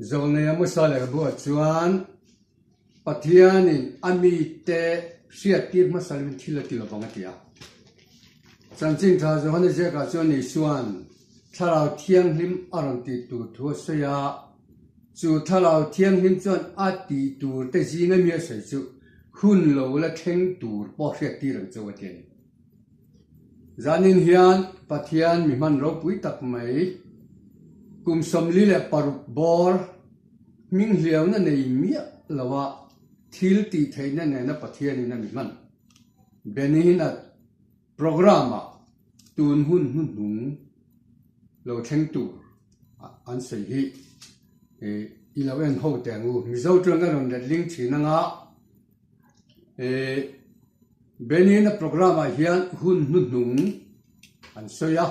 Zawlnei Amosa lehkhabu ah chuan Pathianin a mite hriattir hmasa lovin thil a ti lovang a ti a. Chanchin tha Johana ziakah chuan Isua'n Thlarau Thianghlim a rawn tih tur thu a sawi a, chu Thlarau Thianghlim chuan a tih tur te zinga mi a sawi chu hun lo la thleng tur pawh hriattir ang chauh a ti a ni. Zanin hian Pathian mi hman ropui tak mai kum 46 bawr hming hliauna nei miah loa thil tih theihna nena Pathianin a mi hman. Benny Hinn-a programme-ah tun hun hnuhnung lo thleng tur an sawi hi i lo en ho teh ang u. Mizo chuan ka rawn letling thin anga Benny Hinn-a programme-ah hian hun hnuhnung an sawi a,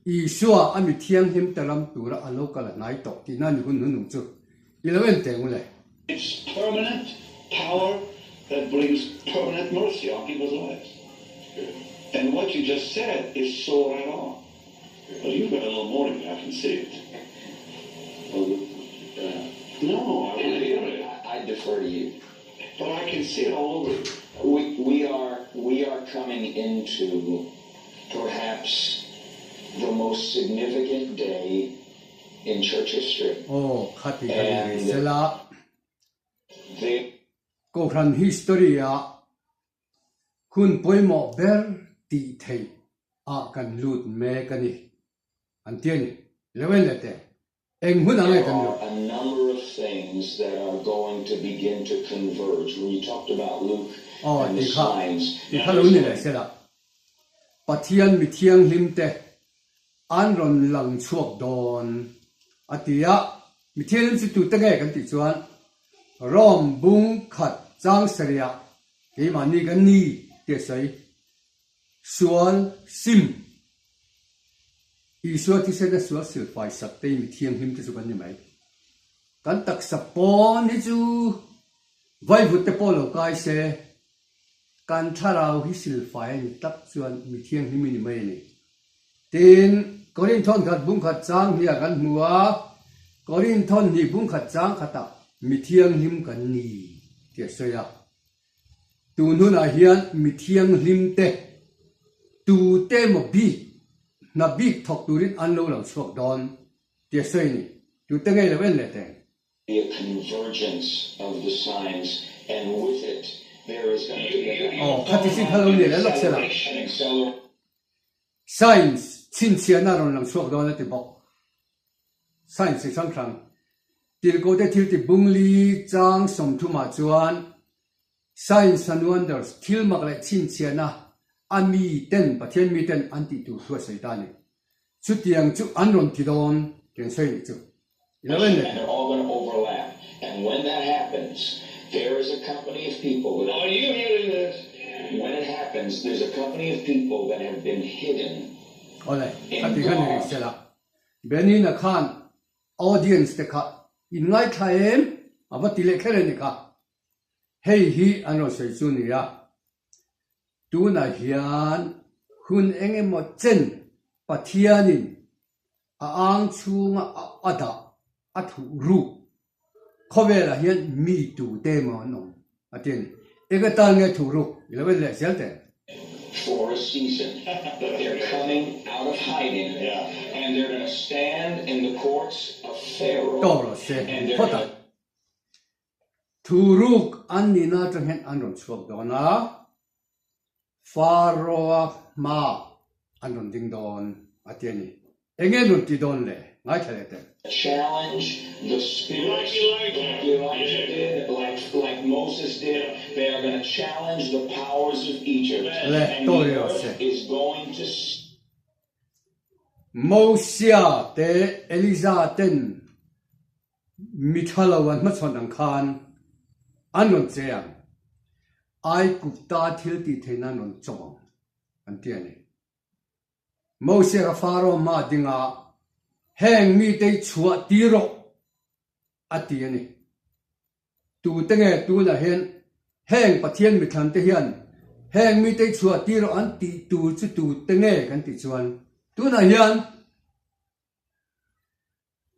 Isua a mi thianghlim te ram tura a lo kal a hnai tawh tihna a ni hun hnuhnung chu. I lo en teh ang u le. It's permanent power that brings permanent mercy on people's lives. And what you just said is so right on. But you've got a little more in you, I can see it. No, I want to hear it. I defer to you. But I can see it all over you. We, we are, we are coming into perhaps the most significant day in church history. Aw, khati kha ni rih sela. Kohhran history ah hun pawimawh ber tih theih ah kan lut mek a ni, an ti a ni. Lo en leh teh, eng hun ang nge kan lut? A number of things that are going to begin to converge. When you talked about Luke Aw, and the ti kha, signs, ti kha lo ni leh sela. Pathian mi thianghlim te An rawn lang chhuak dawn a ti a, mi thianghlim chu tute nge kan tih chuan Rome bung khat chang sarih keimahni kan ni tih a sawi. Sual sim Isua thisena sual silfai sak te hi mi thianghlim te chu kan ni mai. Kan taksa pawn hi chu vaivut te pawh lo kai se Kan thlarau hi silfai a ni tak chuan mi thianghlim i ni mai a ni. Tin, Korinthon khat bung khat chang hniah kan hmu a, Korinthon hnih bung khat chang khatah mi thianghlim kan ni tih a sawi a. Tun hunah hian mi thianghlim te tute emaw bik, hna bik thawk turin an lo lang chhuak dawn tih a sawi a ni. Tute ngei lo en leh teng. Be a convergence of the signs and with it there is gonna be an Aw, khati chin kha lo ni leh lawk sela. Science chhinchhiahna a rawn lang chhuak dawn a ti bawk. Science chi hrang hrang Tilkote thil ti bungli chang sawmthumah chuan Science and Wonders thil mak leh chhinchhiahna a mi ten, Pathian mi ten an tih tur thu a sawi ta a ni. Chutiang chu an rawn ti dawn tih an sawi nih chu. I lo en leh They're all gonna overlap and when that happens there is a company of people that Are you hearing this? When it happens there's a company of people that have been hidden Awle, in khati khan i God. rih sela. Benina khan audience te kha in ngaithla em? A va ti leh kher a ni kha. Hei hi an rawn sawi chu nia, tunah hian hun eng emaw chen Pathianin a ang chhunga a dah a thuh ruk khawvelah hian mi tute emaw an awm a ti a ni. Eng atan nge thuh ruk i lo en leh zel teh? For a season but they're coming out of hiding and they're gonna stand in the courts of Pharaoh Tawk rawh se and they're phawt a. gonna. Thuruk an nihna atang hian an rawn chhuak dawn a, Pharaoh-a hma an rawn ding dawn a ti a ni. Eng nge an rawn ti dawn le? Ngaithla leh teh. Challenge the spirits like Elijah did, like like Moses did, they are gonna challenge the powers of Egypt Le, and tawh the rih rawh earth se. is going to. Mosia te Eliza ten Mi tha lo an hmachhawn ang khan an rawn che ang, Aigupta thil tih theihna an rawn chawp ang, an ti a ni. Moses a Pharaoh hma dingah, Heng mite i chhuah tir rawh, a ti a ni. Tute nge tunah hian heng Pathian mithlante hian heng mite i chhuah tir rawh an tih tur chu tute nge kan tih chuan tunah hian.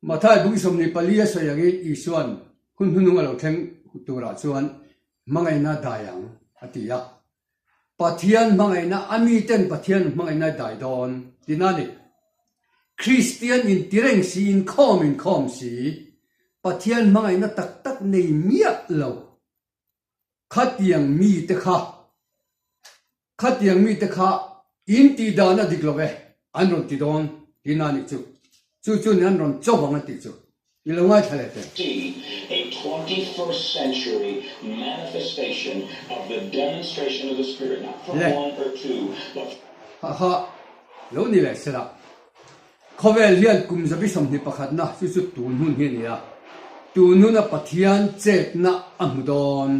Mathai bung 24 a sawi angin Isuan hun hnunung a lo thleng turah chuan hmangaihna dai ang a ti a. Pathian hmangaihna a miten Pathian hmangaihna dai dawn tina a ni. Kristian intireng si, inkhawm inkhawm si, Pathian hmangaihna tak tak nei miah lo khatiang mite kha khatiang mite kha in tih dan a dik lo e an rawn ti dawn tina a nih chu. Chu chu ni an rawn cho vang a tih chu. I lo ngaithla leh teh. See a 21st century manifestation of the demonstration of the Spirit, not from Le. one or two, but. Ha ha, lo ni leh sela. Khawvel hian kum zabi 21na chu chu tun hun hi a ni a. Tun huna Pathian chetna a hmu dawn.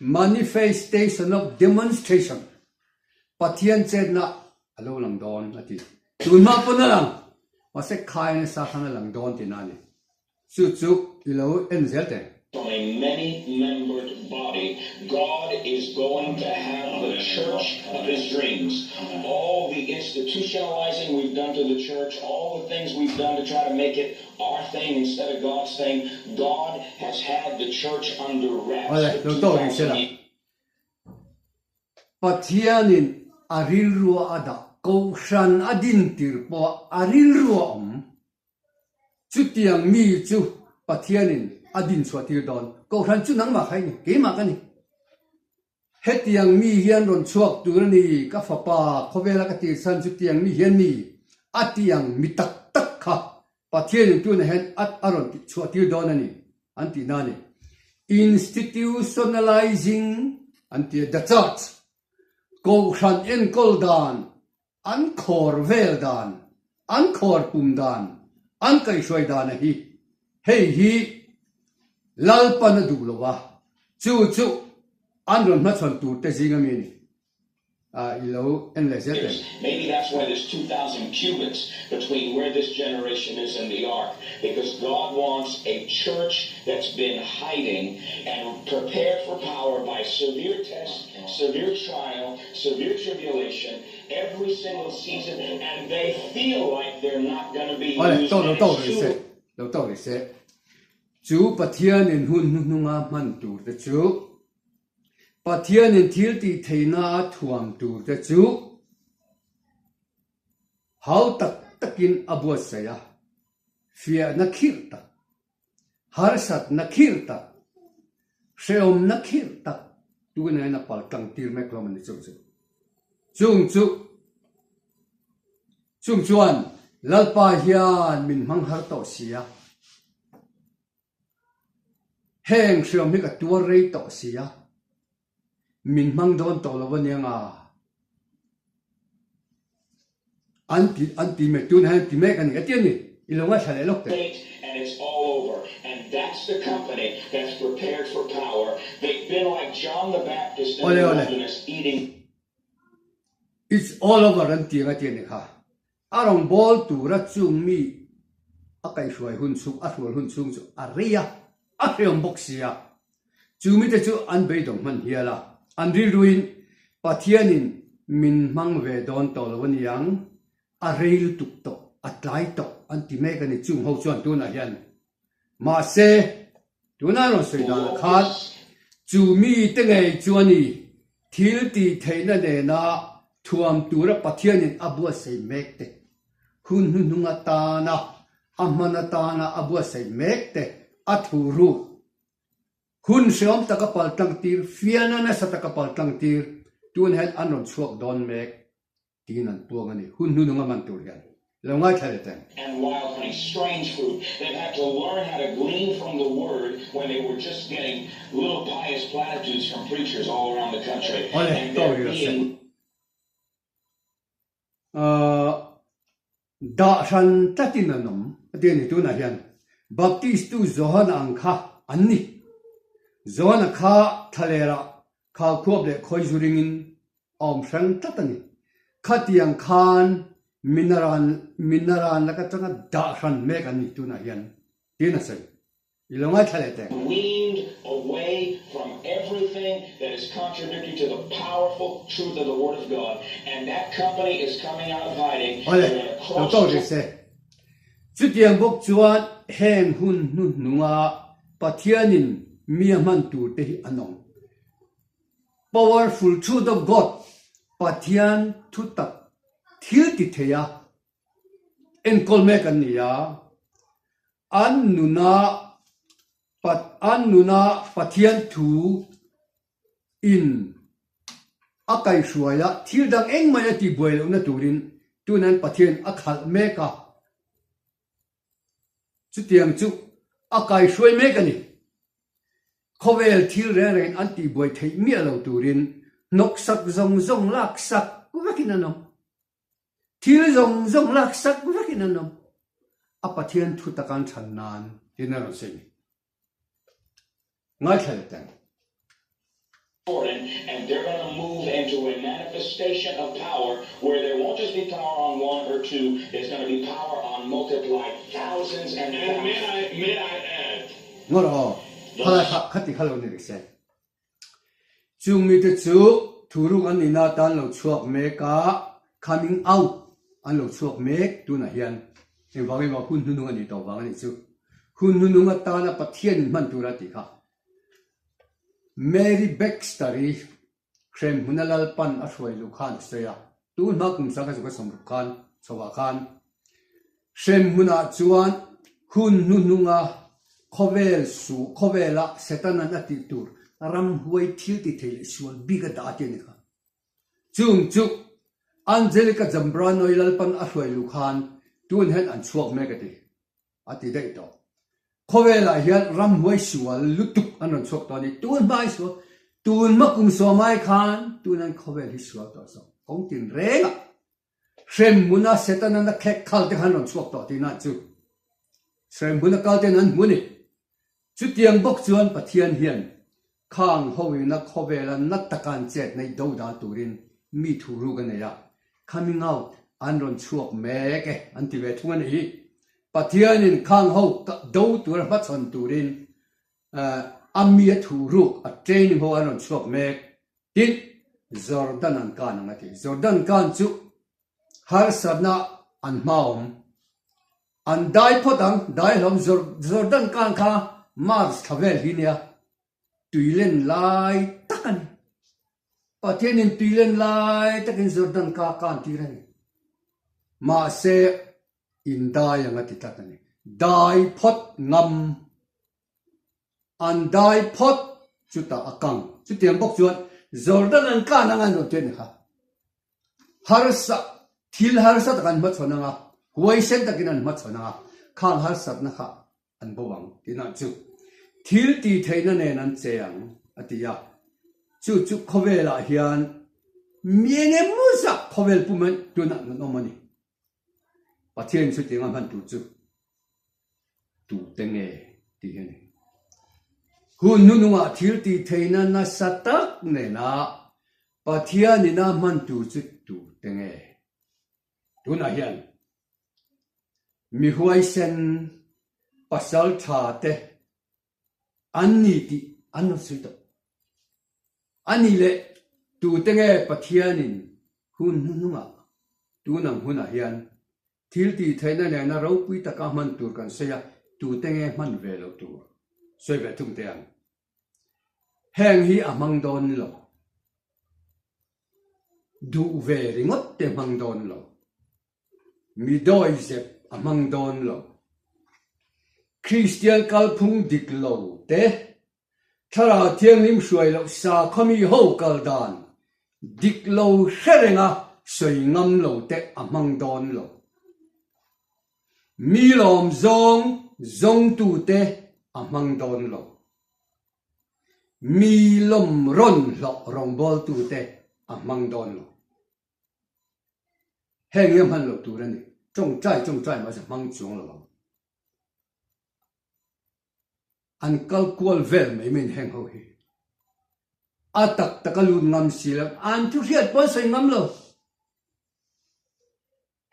Manifestation of demonstration. Pathian chetna a lo lang dawn a ti. Tun hma pawn a lang, mahse khai nasa khan a lang dawn tihna a ni. Chu chu i lo en zel teh. From a many-membered body, God is going to have the church of his dreams. All the institutionalizing we've done to the church, all the things we've done to try to make it our thing instead of God's thing, God has had the church under wraps Awle, for lo tawk rih se 2,000 la. years. Pathianin a rilrua a dah kohhran a dintir pawh a rilrua awm. Chutiang mi chu Pathianin a dinchhuah tir dawn. Kohhran chu nangmah kha i ni, keimah ka ni. Hetiang mi hian rawn chhuak tur a ni, ka fapa khawvela ka tirchhan chutiang mi hian mi a tiang mi tak tak kha Pathianin tunah hian a a rawn tihchhuah tir dawn a ni an tihna a ni. Institutionalizing an ti a, the church, Kohhran enkawl dan, an khawr vel dan, an khawr pum dan, an kaihhruai dan a hi hei hi Lalpan a duh lo a, chu chu an rawn hmachhawn tur te zing ami a ni. Ah, i lo en leh zel teh. Maybe that's why there's 2,000 cubits between where this generation is and the ark, because God wants a church that's been hiding and prepared for power by severe test, severe trial, severe tribulation, every single season, and they feel like they're not going to be Awle, used. tawk lo And tawk it's rih too se, lo tawk rih se. Chu Pathianin hun hnuhnunga hman tur te chu Pathianin thil tih theihna a thuam tur te chu hau tak takin a buatsaih a, fiahna khirh tak, harsatna khirh tak, hrehawmna khirh tak tunah hian a pal tlang tir mek hlawm a ni chung chu. Chung chu chung chuan Lalpa hian min hmang har tawh si a. Heng hriam hi ka tuar rei tawh si a, min hmang dawn tawh lo aniang a, an ti an ti mek tunah hian ti mek a ni a ti a ni, i lo ngaithla leh lawk teh. Awle awle, it's all over an ti ang a ti a ni kha. A rawngbâwl tura chung mi a kaihhruai hun chhung, a hrual hun chhung chu a rei a, a hreawm bawk si a. Chu mite chu an beidawng hman hial a, an rilruin Pathianin min hmang ve dawn tawh lo a ni ang, a rei lutuk tawh, a tlai tawh an ti mek a ni chung ho chuan tunah hian. Mahse, tuna rawn sawi danah khan chu mite ngei chuan i thil tih theihna nena thuam tura Pathianin a buatsaih mek te, hun hnuhnung atana a hman atana a buatsaih mek te a thu ruk. Hun hreawm taka paltlang tir, fiana nasa taka paltlang tir, tun hian an rawn chhuak dawn mek. Tiin an puang a ni. Hun hnunung a man tur hian lo ngaithla leh teng. And wild honey, strange fruit. They've had to learn how to glean from the word when they were just getting little pious platitudes from preachers all around the country. Awle, And tawk they're rih rawh se. being Ahh, dah hran tlatin an awm a ti a ni. Tunah hian Baptist tu Johana ang kha an ni. Johana kha thlalerah khau khuap leh khawi zu ringin a awm hrang tlat a ni. Khatiang khan minaran minaran laka atanga dah hran mek an ni tunah hian tiin a sawi. I lo ngaithla leh teh. Weaned away from everything that is contradictory to the powerful truth of the Word of God and that company is coming out of hiding Awle, they're gonna lo cross tawk rih se. Chutiang bawk chuan heng hun hnuhnunga Pathianin mi a hman turte hi an awm. Powerful Truth of God, Pathian thutak thil ti thei a enkawl mek an ni a, an nuna an nuna Pathian thu in a kaihhruai a, thil dang engmah a tihbuai lohna turin tunan Pathian a khalh mek a, chutiang chu a kaihhruai mek a ni. Khawvel thil reng rengin an tihbuai theih miah lo turin hnawksak zawng zawng laksak vekin an awm. Thil zawng zawng laksak vekin an awm. A Pathian thu takan chhan nan tiin a rawn sawi a ni. Ngaithla leh teng. Jordan and they're gonna move into a manifestation of power where there won't just be power on one or two, there's gonna be power on multiplied thousands and And may thousands. I may I add Ngawr aw, khalai the kha khati kha lo ni rih se. Chung mite chu thuruk an nihna atan lo chhuak mek a, coming out an lo chhuak mek tunah hian engvang emaw hun hnunung a nih tawh vang a nih chu. Hun hnunung atana Pathian in hman tura tih kha Mary Baxter-i hremhmuna Lalpan a hruai luh khan a sawi a, tun hma kum sangha zuk a sawmruk khan chhoah khan hremhmunah chuan hun hnuhnunga khawvel su khawvela Setanan a tih tur ramhuai thil ti thei leh sual bik a dah a ti a ni kha. Chung chu Angelica Zambrano-i Lalpan a hruai luh khan tun hian an chhuak mek a ti. A ti daih tawh. Khawvelah hian ramhuai sual lutuk an rawn chhuak tawh a ni. Tun hma hi sual, tun hma kum sawm ai khan tun an khawvel hi sual tawh zawk. Kawng tin rengah hremhmuna Setana na khek khal te khan an rawn chhuak tawh tihna chu hremhmuna kal ten an hmu a ni. Chutiang bawk chuan Pathian hian khang hoina khawvela na taka an chet nei do dal turin mi thu ruk a nei a, coming out an rawn chhuak mek e an ti ve thung a nih hi. Pathianin khang ho do tura hmachhawn turin a mi a thu ruk a training ho an rawn chhuak mek tin Jordan an kan ang a ti. Jordan kan chu harsatna an hmaawm an dai phawt ang, dai hlawm Jordan kan kha March thla vel hi nia tuilen lai tak a ni. Pathianin tuilen lai takin Jordan ka kan tir a ni. Mahse indai ang a ti tlat a ni. Dai phawt ngam An dai phawt chutah a kang. Chutiang bawk chuan Jordan an tlan anga an rawn ti a ni kha. Harsa, thil harsa tak an hmachhawn anga, huaisen takin an hmachhawn anga, khang harsatna kha an bo ang tihna chu thil tih theihna nen an che ang a ti a. Chu chu khawvelah hian mi eng emaw zah khawvel pum hian tunah an awm a ni. Pathian chutianga hman tur chu tute nge tih hi a ni. Hun hnunungah thil tih theihna nasa tak nena Pathianina hman tur chu tute nge? Tunah hian mi huaisen pasal tha te an ni tih an rawn sawi tawh. A nih leh tute nge Pathianin hun hnuhnungah tun ang hunah hian thil tih theihna nena ropui taka hman tur kan sawi a, tute nge hman ve loh tur sawi ve thung teh ang. Heng hi a hmang dawn lo. Duh ve ringawt te hmang dawn lo. Mi dawi zep a hmang dawn lo. Kristian kalphung dik lo te, Thlarau Thianghlim hruai loh sakhaw mi ho kal dan dik lo hre renga sawi ngam lo te a hmang dawn lo. Mi lawm zawng zawngtu te a hmang dawn lo. Mi lawm rawn hlawh rawngbawltu te a hmang dawn lo. Heng hi a hman loh tur a ni. Tawngtai tawngtai mahse hmang chuang lo ang. An kal kual vel mai mai in heng ho hi. A tak tak a lut ngam si lo. An thu hriat pawh an sawi ngam lo.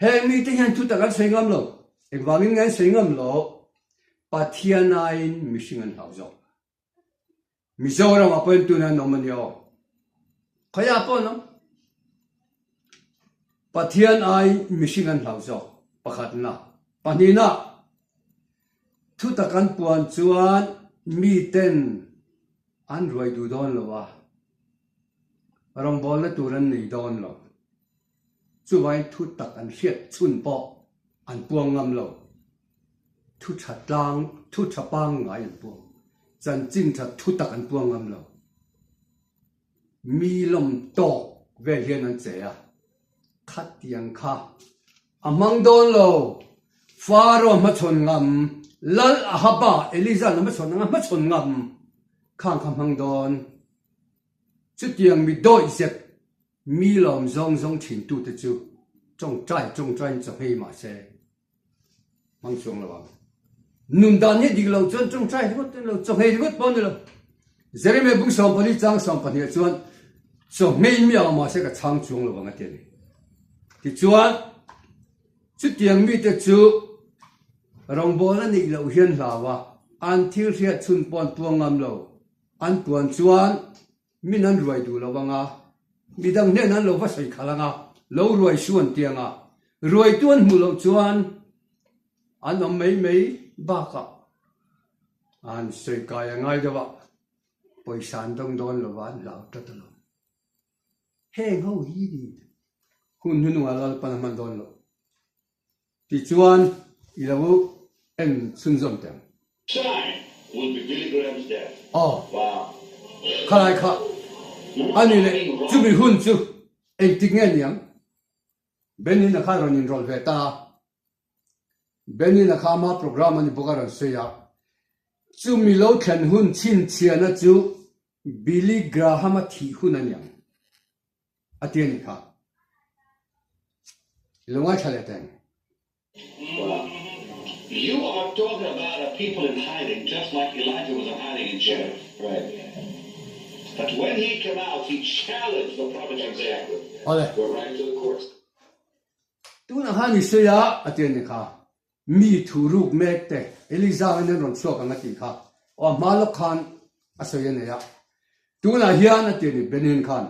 Heng mite hian thu tak an sawi ngam lo. Engvangin nge an sawi ngam lo? Pathian aiin mihring an hlau zawk. Mizoram ah pawhin tuna an awm a ni aw. Khawiah pawh an awm. Pathian aiin mihring an hlau zawk pakhatna. Pahnihna. Thutak an puan chuan miten an ruai duh dawn lo a, rawngbawlna tur an nei dawn lo. Chuvangin thutak an hriat chhun pawh an puang ngam lo. Thu tha tlang, thu tha pangngai an puang. Chanchin tha thutak an puang ngam lo. Mi lawm tawk vel hian an che a, khatiang kha a hmang dawn lo. Faro hmachhawn ngam, Lal Ahaba, Eliza-n a hmachhawn anga hmachhawn ngam khang kha hmang dawn. Chutiang mi dawih zep mi lawm zawng zawng thintute chu tawngtai tawngtaiin chawhmei mah se hmang chuang lo ang. Nun dan hi dik lo chuan tawngtai ringawt a ni lo, chawhmei ringawt pawh a ni lo. Jeremiah bung 14 chang 12 chuan chawhmei mi ang mah se ka chhang chuang lo ang a ti a ni. Tichuan chutiang mite chu rawngbâwl a nih loh hian hlau a, an thil hriat chhun pawh an puang ngam lo. An puan chuan Min an ruai duh lo anga, midang hnen an lo va sawi khalh anga, lo ruai su an ti anga, ruaitu an hmuh loh chuan an awm mai mai bakah an sawi kai a ngai deuh a, pawisa an dawng dawn lo va an hlau tlat alawm. Heng ho hi ni hun hnunungah Lalpan a hman dawn loh. Tichuan i lo en chhunzawm teh ang. Sign will be Billy Graham's death. Aw, Wow. khalai kha a ni leh chumi hun chu engtik nge niang? Benin a kha rawn inrawlh ve ta a, Benin a kha ama program a ni bawk a rawn sawi a, chumi lo thlen hun chhinchhiahna chu Billy Graham-a thih hun a niang. A ti a nih kha. I lo ngaithla leh teng. You are talking about a people in hiding just like Elijah was in hiding in Cherith. Right. But when he came out he challenged the prophets of Baal. Awle. Went right into the courts. Tunah khan i sawi a, a ti a nih kha. Mi thu ruk mek te Eliza in an rawn chhuak ang a tih kha. Aw a hma lawk khan a sawi a nei a. Tunah hian a ti a ni Benin khan.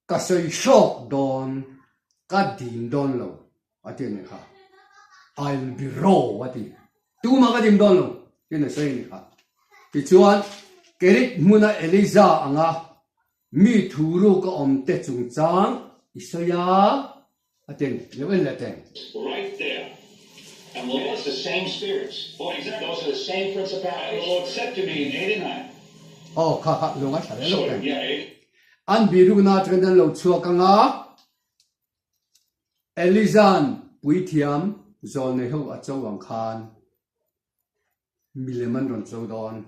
Ka sawi hrawk dawn, ka dim dawn lo a ti a ni kha. I'll be raw a ti. Tumah ka dim dawn lo tiin a sawi a ni kha. Tichuan, Kerit hmuna Eliza anga mi thu ruk a awm te chungchang i sawi a, a ti a ni. Lo en leh teng. Right there. And the Lord It's the same spirits. Oh, exactly. Those are the same And the principalities. Lord said to me in 89, Aw, kha kha, lo ngaithla leh lawk sorry, teng. yeah, 89. An birukna atangin an lo chhuak ang a, Eliza'n puithiam zawlnei ho a cho ang khan milem an rawn cho dawn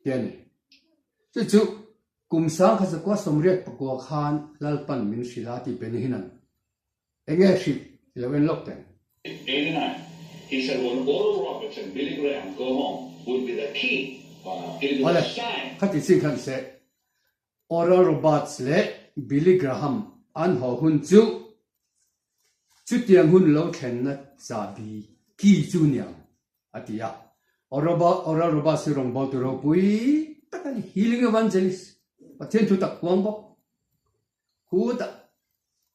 te a ni. Chu chu kum 1918 pakua khan Lalpan min hrilh a tih Ben Hinan enge hrilh i lo en lawk teng. 89, he said when Oral Roberts and Billy Graham go home will be the key, it'll be Awle, the sign. khati chin khan seh Oral Roberts leh Billy Graham an haw hun chu chutiang hun lo thlenna chahbi key chu niang a ti a. Oral Roberts hi rawngbawltu ropui tak a ni, healing evangelist, Pathian thu tak huang bawk. Khutah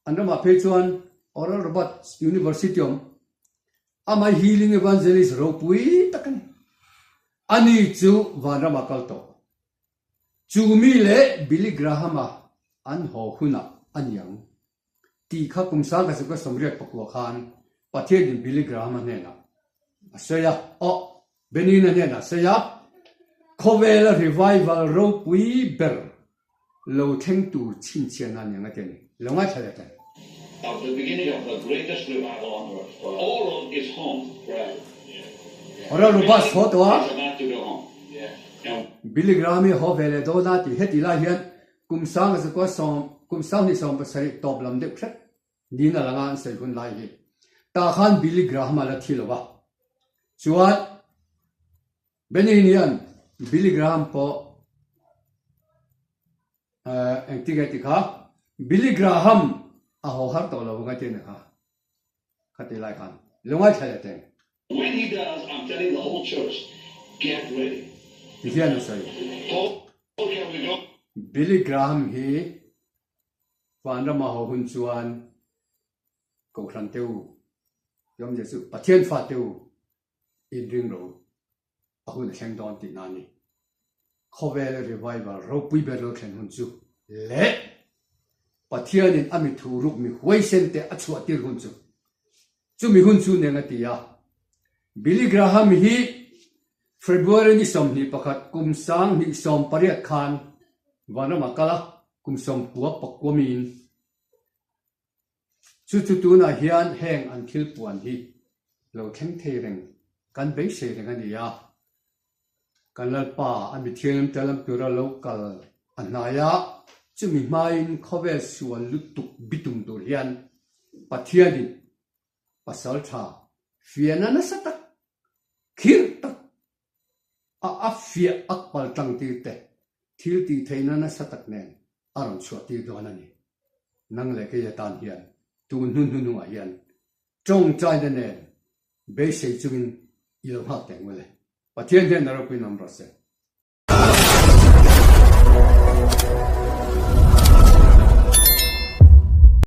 an ramah phei chuan Oral Roberts University awm, amah healing evangelist ropui tak a ni. Ani chu vanramah kal tawh. Chu mi leh Billy Graham-a an haw hunah a niang tih kha kum 1984 khan Pathianin Billy Graham-a hnenah a sawi a, aw, Benina hnenah a sawi a, Khawvela revival ropui ber lo thleng tur chhinchhiahna a niang a ti a ni. Lo ngaithla leh teh. Of the beginning of the greatest revival on earth. Oral is home. Oral Roberts haw tawh a. Is about to go home. Billy Graham hi haw ve leh dawn a tih heti lai hian kum 19 sawm kum 20 70 tawp lam deuh hret niin a lang a an sawi hun lai hi. Tah khan Billy Graham a la thi lo a. Chuan Benny hian Billy Graham pawh engtin nge ti kha Billy Graham a haw har tawh lo ang a ti a ni kha. Khati lai khan lo ngaithla leh teng. When he does, I'm telling the whole church, get ready. Ti hian a sawi. Paul, can we go? Billy Graham hi vanrama haw hun chuan Kohhran te u, ti awmzia chu Pathian fa te u. Inring ro a hun a thleng dawn tihna a ni. Khawvel revival ropui ber lo thlen hun chu leh Pathianin a mi thu ruk mi huaisen te a chhuah tir hun chu chumi hun chu neng a ti a. Billy Graham hi February ni 21 kum 2018 khan vanram ah kal a, kum 90 pakua miin Chu chu tunah hian heng an thil puan hi lo thleng thei reng kan beisei reng a ni a. Kan Lalpa a mithianghlim te lam tura lo kal a hnai a, chumi hmain khawvel sual lutuk bitum tur hian Pathianin pasal tha fiahna nasa tak, khirh tak a a fiah a pal tlang tir te thil tih theihna nasa tak nen a rawn chhuah tir dawn a ni. Nang leh kei atan hian tun hnu hnuhnungah hian tawngtaina nen beisei chungin i lo nghak teh ngawlh e. Pathian hian a ropuiin awm rawh se.